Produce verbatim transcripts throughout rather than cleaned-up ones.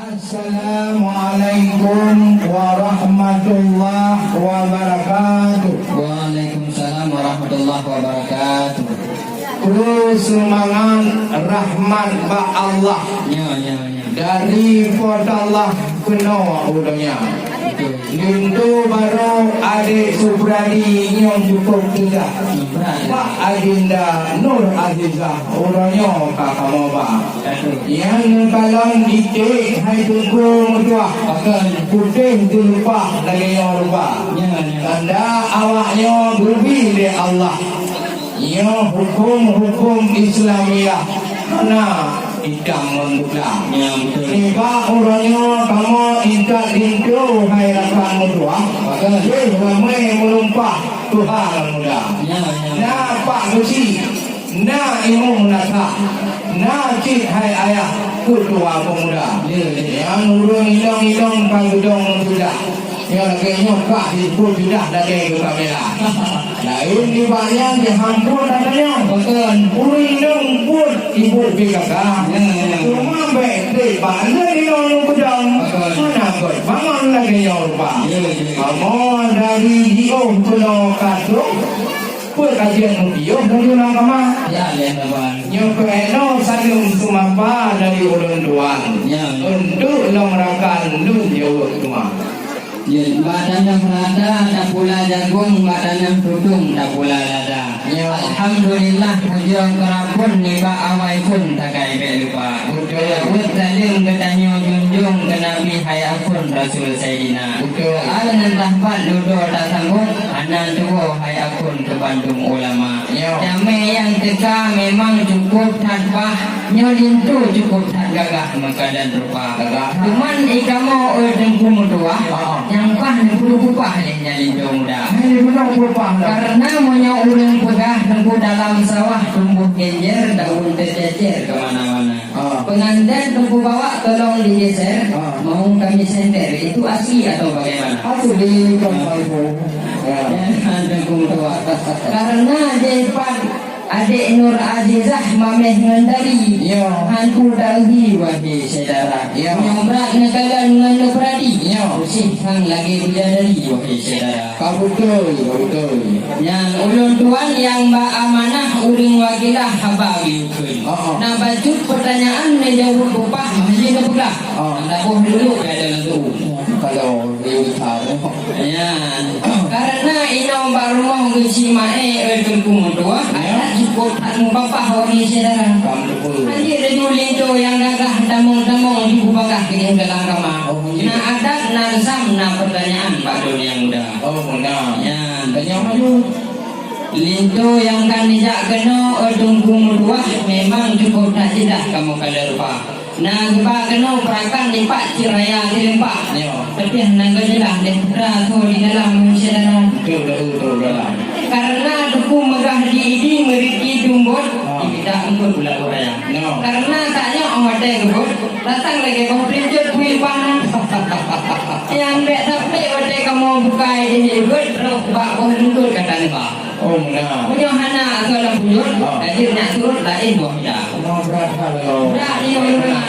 Assalamualaikum warahmatullahi wabarakatuh. Waalaikumsalam warahmatullahi wabarakatuh. Kru seumangat rahmat bak Allah. Ya, ya, ya. Dari Po teuh Allah keunoe u donya. Betul. Linto barô adék Supradi nyoe cukôp teudah. Supradi. Bak Adinda Nur Azizah uroe nyoe ka kamoe ba. Betul. Nyang neukalon iték hai Teungku meutuah. Betul. Putéh dileupah lagèe nyoe rupa. Ya, ya. Tanda awak nyoe geubi lé Allah. Nyoe hukôm-hukôm Islamiah hana itam ngon buta. Ya, betul. Nibak uroe nyoe kamoe intat linto hai rakan meutuah. Betul. Jih ramé meulumpah tuha ngon muda. Ya, ya. Na Pak Geuchik, na Imeum Meunasah, na cit hai ayah keutua peumuda. Ya, ya. Nyang ureueng inong-inong ka geudong meusudah. Nyoe lagèe nyoe kah disebut sudah lagèe geukamera. Laén nibak nyan jihampun ata nyoe. Beutôi. Ureueng inong buet ibu pih gagah. Ya, ya. Cuma bèk trép bak lé nyoe nyang beudong. Beutôi. Hana gèt bangon lagèe nyoe rupa. Ya, ya. Kamoe dari jiôh keunoe ka trôk. Peue kajian meupiôh dari ulama? Ya, ya, Abang. Nyoe keunoe saleuem seumapa dari ulôn tuan. Ya, ya. Untuk lôn rakan lôn jaweueb teuma. Ya, bak tanah rata tapula jagong, bak tanah tutong tapula lada. Ya. Alhamdulillah, pujoe keu Rabbon nibak awai phon takai bèk lupa. Beutôi. Buet saleuem geutanyoe junjong keu Nabi hai akhon Rasul Saidina. Beutôi. Al ngon tahbat dudoe tasambong, hana tuwoe hai akhon keu bandum ulama. Ya. Jamèe nyang teuka memang cukôp that bah, nyoe linto cukôp that gagah meukadan rupa. Gagah. Cuman i kamoe, oi Teungku meutuah, ha, nyang paih neupeuleupah lé nyan linto muda. Hai, neupeuleupah dah. Karena meunyoe ureueng peugah Teungku dalam sawah tumboh genjer, daun teucecer keu mana-mana. Ah. Pengantin Teungku bawa tolong digeser, ah, mau kami senter, itu asli atau bagaimana? Asli, Tuan Saiful. Ya. Ya, Teungku tua. Karena jipat adék Nur Azizah mamèh ngon dari. Ya. Hantu dari, wahai syedara. Ya. Nyang brat neukalon ngon neupeuradi. Ya. Usih sang lagèe bidadari, wahai syedara. Ka beutôi, ka beutôi. Nyan ulôn tuan nyang ba amanah ureueng wakilah haba geuyue kheun. Heeh. Na bacut peutanyaan neujaweueb beupah, mah jih neupeugah. Oh. Anda boh dulu, ya, dalam tu. Kalau dia besar. Nyan. Karena inong bak rumoh geuci maé, eh, Teungku meutuah, ya, adat cukôp that mubapah, wahai syedara. Ka beutôi. Hanjeuet laju linto nyang gagah tamong-tamong jibubagah keu dalam kama. Oh, iya. Na adat, na reusam, na peutanyaan bak lôn nyang muda. Oh, beuna. Nyan. Tanyong laju. Linto nyang ka neujak keunoe, eh, Teungku meutuah, memang cukôp that ceudah kamoe kalon rupa. Na geuba keunoe peurakan dipat cit raya Sileumpah. Nyoe. Tapi hana geujeulaih lé putra soe di dalam, syedara. Betul, betul, betul, betul. Karena Teungku meugah di Idi meureuki dumbot, ah, dimita eungkôt u Laôt Raya. Nyoe. Karena tanyoe watèe geubeuet, datang lagèe boh peulincut bui pana. Nyang bèk tapék watèe kamoe bukai jih jeuet, rôh bak boh eungkôt ka taneuba. Oh, na. Meunyoe hana asoe lam puyuet, ah, laju nyak surot laén boh mita. Oh, brat that, oh. Brat, iya, iya.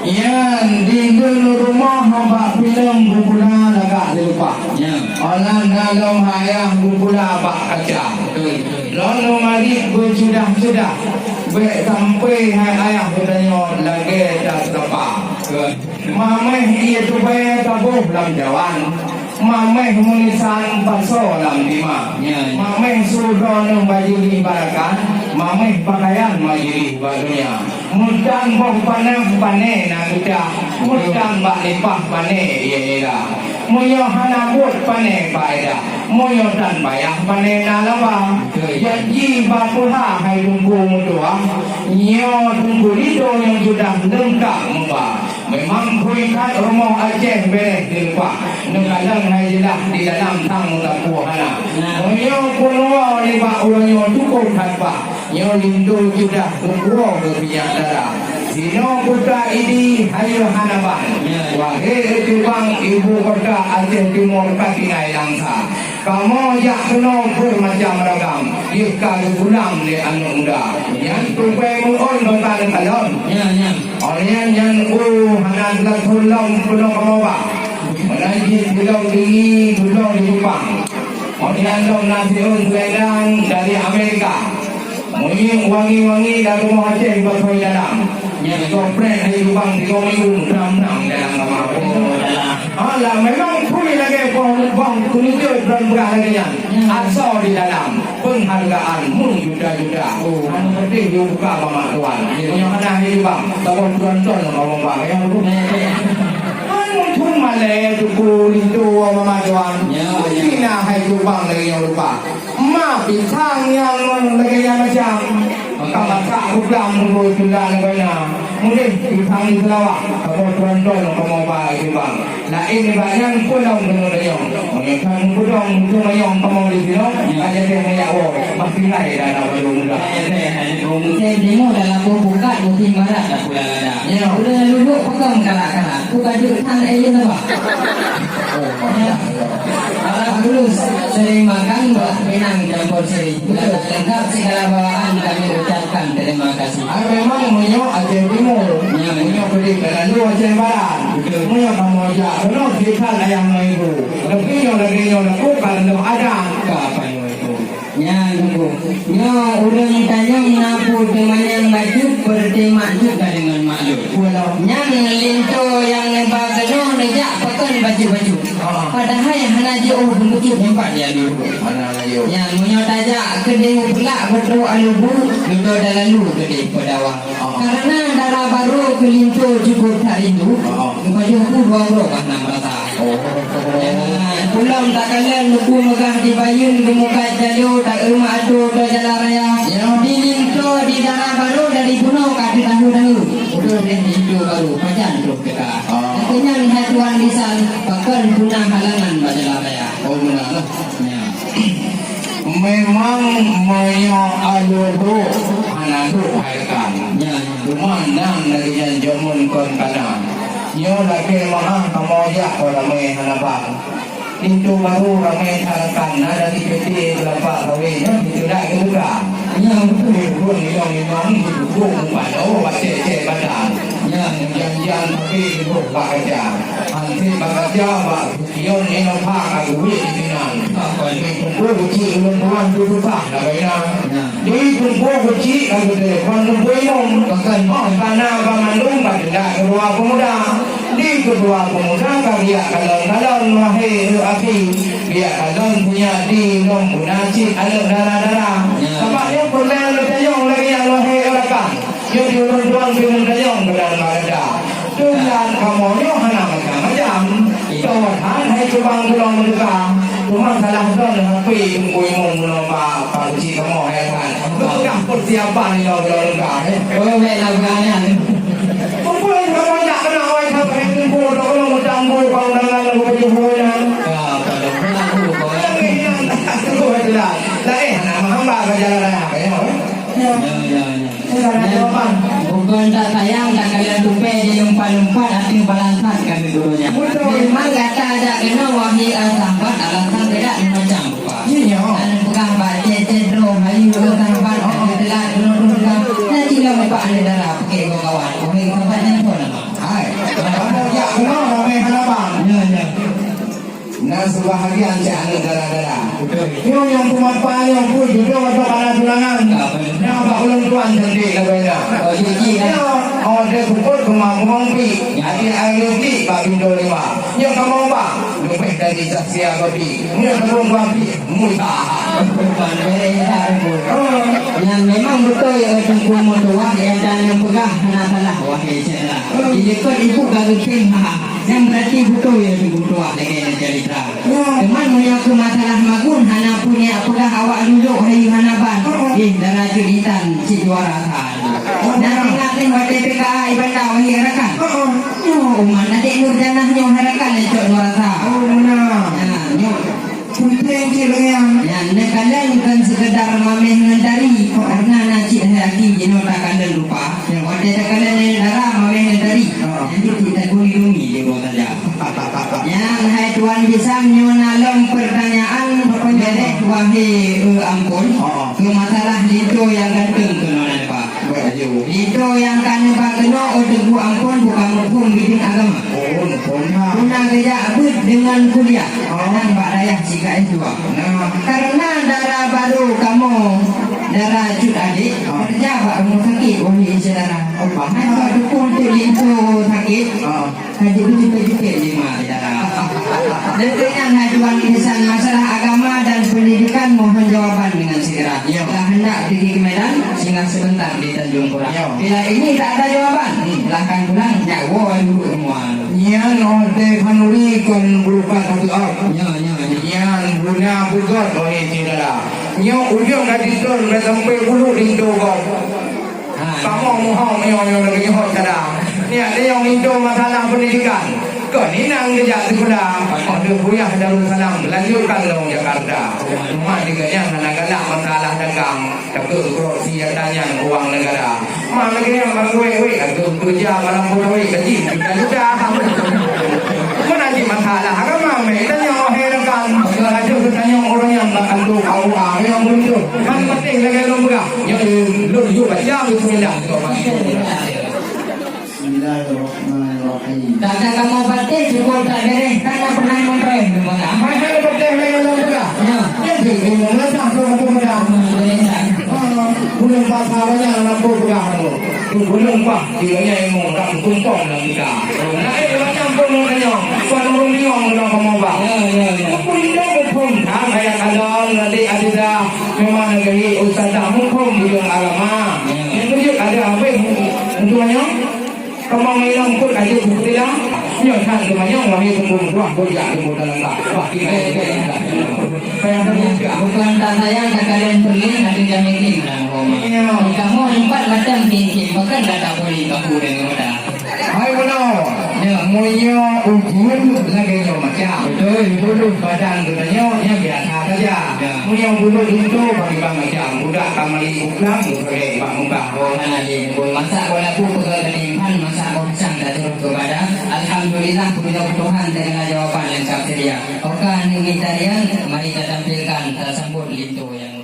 Nyan, di indeueng rumoh bak pineung gupula lagak Sileumpah. Ya. Olah na lom ayah gupula bak kaca. Betul, betul. Lom lom arit beucudah-cudah. Bèk sampoe hai ayah geutanyoe lagèe taseurapa. Betul. Mamèh ié tubèe taboh lam jawan. Mamèh meunisan pasoe lam tima. Ya, ya. Mamèh su droeneuh bajeulieh barakan, mamèh pakaian majeulieh bak donya. Meutan boh panah pané na geutah, meutan bak lipah pané ié nira. Meunyoe hana buet pané paédah, meunyoe tan payah pané na laba. Betul. Janji bak peuha hai Teungku meutuah, nyoe Teungku Lito nyang sudah leungkap meuba. Memang pui that rumoh Aceh bèrèh dileupah, neukalon hai jeulaih di dalam sang meutampu hana. Nah. Meunyoe peunoe nibak uroe nyoe cukôp that bah, nyoe linto sudah meukuwoe keu minyak dara. Sinoe kuta Idi hayeue hana ban. Ya, ya. Wahé Tubang, ibu kota Aceh Timur ka tinggai Langsa. Kamoe jak keunoe beumacam ragam, jih ka geugulam lé aneuk muda. Nyan tupée meu'ôn beuta neukalon. Ya, ya. Óh lheueh nyan, nyan u hana teulat thon lom keunoe kamoe ba. Meunan jih tulông teungi, tulông di Jepang. Óh lheueh nyan lom na siôn seulendang dari Amerika. Meunyoe wangi-wangi lam rumoh Aceh bak thon dalam. Nyan goprek hai lubang tiga minggu, bram-bram dalam kamar. Oh, dalam. Alah, memang pui lagée boh, boh keunijeu droen beurah lagée nyan. Hmm. Asoe di dalam, penghargaan meujuta-juta. Oh. Anu peudeh dibuka bak mak tuan. Ya. Meunyoe hana hai lubang, saboh tronton kamoe ba, ya, Bu. Ya, ya. Anu cuma lé tuku linto bak mak tuan. Ya, ya. Cina hai lubang lagée nyoe rupa. Ma pisang nyang lagée nyan macam. Ka masak ruklam nunggu tunda lagée na. Mudeh pisang di Sarawak, kamoe tronton kamoe ba Jepang. Laén nibak nyan peue lom keuneuk tanyong. Meunyoe ka meupeudong musoh manyong kamoe di sinoe, ka jadi manyang woe, pasti lai dah na baru muda. Musém timoh dah lapoh pukat, musém barat dah pula lada. Ya. Udah luluk pegang karak-karak, ku ka jeuet that éh lheueh bah. Oh, masya Allah. Alhamdulillah, sering makan buah pinang campur seri. Betul. Lengkap segala bawaan, kami ucapkan terima kasih. Ah, memang meunyoe Aceh Timur, ya, meunyoe keudeh ka lalu Aceh Barat. Betul. Meunyoe kamoe jak keunoe, sifat ayah maibu. Tapi nyoe lagée nyoe laku ka leueh adat. Ka apa nyoe itu? Nyan, Teungku. Nyoe ureueng tanyong na peue teumanyong bacut, peureuté maksud ka deungon maklum. Nyang linto nyang neuba keunoe neujak pakon bacut-bacut. Ah. Padahai hana jiôh beumeucut. Nyan pat dia dulu. Hana jiôh. Nyan, meunyoe tajak keudeh peulak beutrok alu bu, dudoe dalalu keudeh peudawa. Ah. Karena dara barô keu linto cukup that rindu, ah, meupajoh pu dua uroe bah na meurasa. Oh. Nyan, pulang takalon Teungku meugah di Bayeuen geumukat jaloe taeu mak atô bak jalan raya. Ya. Di linto di dara barô dari bunoe ka teutahu-tahu. Udah deh linto barô, pajan troh teuka. Ah. Akhirnya lihat tuan lisan, pakon punah halangan bak jalan raya. Oh, beuna lah. Ya. Memang meunyoe alue brôk hana duek hai rakan. Ya, ya. Cuma nang lagée nyan jameun kon kana. Nyoe lakée meu'ah kamoe jak keu ramé hana ban. Linto barô ramé that rakan, na dari P T Kelapa Sawit nyoe diteulat keu buka. Ya, beutôi. Buet inong-inong jipeubuet meupadao bak cék-cék banda. Ya. Janjian tapi jipeubuet bak kaca. Hansét bak kaca bak Yon inong pha ka geuwék di sinan. Di Teungku Keuchik ulôn tuan teupeugah lagée nyan. Di Teungku Keuchik ka geutelepon Teungku Imum. Pakon? Oh, ka na banmandum ka teulat keudua peumuda. Di keudua peumuda ka geujak kalon-kalon, wahé akhi. Geujak kalon sinyak di lom beuna cit aneuk dara-dara. Ya. Sabab nyoe peureulée neutanyong lagée nyan, wahé rakan. Nyoe di ulôn tuan pih meutanyong keunan marga. Tulan kamoe nyoe hana macam-macam. Iya. Tuhan hai cubang tulông meudesya. Cuma salah droeneuh hapé Teungku Imum meunyoe bak, bak keuchik kamoe, hai kan. Beukah persiapan inoe droeneuh ka, eh? Oh, baiklah, bukan nyan. Kumpul kamoe jak keunoe, wai, sampai kumpul, tolong meutambui pandangan lagu baju buoy nyan. Ya, betul. Betul, betul. Jangan hilang, betul lah. Lah, eh, hana meuhamba ka jalan raya, eh, oh. Ya, ya, ya. Bukon tak sayang, tak kalian tupai di lumpat-lumpat ateueh balasan kami gurunya. Betul. Memang gata jak keunoe wahé sahabat, alasan tidak macam apa. Iya. Anu peugah bak cécé droe hayu sahabat, oh, telat keunoe peugah. Nanti dah bapak ada darah pakai kawan. Wahé sahabat, nyang pun nama. Hai, kamu jak keunoe ramé hana bang. Ya, ya. Na seubahagian cit aneuk dara-dara. Betul. Nyoe nyang peumapa nyoe pun judoe atau kana tunangan. Ah, betul. Nyoe bak ulôn tuan cantik lagoe nyan. Oh, jih, jih, dah. Nyoe, oh, dia sebut rumah Bungong Pi. Ya. Adik air Pi bak pintu lima. Nyoe kamoe bang, leubeh dari Zasya Gopi. Nyoe sebelum Gopi, Musa. Bukan, beda, beda, beda. Oh. Yang memang betul ya, Teungku Mutuah, yang dan yang peugah, hana salah, wahai syedara. Oh. Di dekat ibu garu pin, ha. Nyan berarti beutôi ya, Teungku Mutuah, lagèe nyang cerita. Ya. Cuman meunyoe keu masalah magun, hana peue neujak peugah awak lulok hai hana ban. Heeh. Ih, dara jeuet intan cit juara sa. Oh, benar. Nah, ingat lé watèe P K A i Banda wahé rakan. Heeh. Nyoe umat Adék Nurjanah nyoe hai rakan lé cok juara sa. Oh, benar. Nah, nyoe. Penting cit lagèe nyan. Nyan, neukalon bukan sekedar mamèh ngon tari, karena na cit hai aki jinoe takalon rupa. Ya. Watèe takalon lé Masalah linto nyang ganteng keunoe na, Pak. Baik, ayo. Linto nyang ka neuba keunoe, oh, Teungku Ampon, bukan muphom bidik agama. Oh, muphom na. Guna geujak beuet deungon kuliah. Oh. Kadang bak dayah siga S dua. Nah. Karena dara barô kamoe, dara cut adék, oh, keureuja bak rumoh sakét, wahé syedara. Oh, paham. Hana dukung tu linto sakét. Oh. Ka jipeujeuet-jeuet lé ma di dalam. Leukeunyan hai tuan insan, masalah agama dan pendidikan mohon jawaban dengan segera. Ya. Lah hendak pergi ke Medan, singgah sebentar di Tanjung Pura. Ya. Bila ini tak ada jawaban, hmm, silahkan pulang, nyak woe dulu semua. Nyan oh teh khanuri kon berupa satu ot. Ya, ya, ya. Nyan guna bugot oleh syedara. Nyoe ujong ka diton dah sampai bulu linto gob. Ha. Kamoe muhom nyoe, nyoe lagèe nyoe cara. Nyak lé nyang minta masalah pendidikan. Kon inong geujak sikula. Aduh, buyah Darussalam, lanjutkan lom Jakarta. Cuma di gobnyan hana galak masalah dagang. Takot korupsi nyata nyan uang negara. Ma lagèe nyan bak wék-wék, takot keureuja malam pun wék, gaji juta-juta. Kon aji masalah agama, meh, tanyong akhé rakan. Laju geutanyong ureueng nyan bak kantor K U A, nyang beuntu. Kan patéh lagèe lôn peugah. Nyoe lôn yue baca bismillah. Bismillahirrahmanirrahim. Tanda kamoe patéh syukur tak beres, karena pernah memperoleh. Mana patéh lagèe lôn peugah? Ya. Jadi, ilmu letak tu macam-macam. Ah, buleuen puasa banyak aneuk peugah tu. Tu buleuen puasa, dia nyan ilmu dak tumpong dalam kita. Nah, eh, macam pun tanyong, bukan ureueng liong dalam kamoe bah. Ya, ya, ya. Aku indah pun, ha, kayak kadang nanti ada dah. Memang negeri ustazah muphom bidang agama. Ya. Nyang keujeuet ada habéh untuk manyong. Kamoe manyong pun ka jeuet bukeuti lam. Nyoe that teumanyong wahé teungku meutuah, beuh jak teungku dalam bah. Bah, kita, kita, kita. Sayang teungku. Bukan tak sayang, tak kalian pergi, nanti dia makin menang. Ya. Kamoe empat macam cincin, bahkan tak boleh baku dengan mudah. Hai meunoe, ya, meunyoe ujeuen lagèe nyoe macam. Betul, betul. Badan geutanyoe nyan biasa saja. Ya. Meunyoe bunoe linto bagi bang macam, budak ka mali buklang, geupreh bak muka. Oh, hana lé, pun masak bola ku peugah keunihan, masak boh pisang tak terus kepada. Alhamdulillah, puji Tuhan dengan jawaban lengkap sedia. Oka ni kita rian, mari kita tampilkan, kita sambut linto yang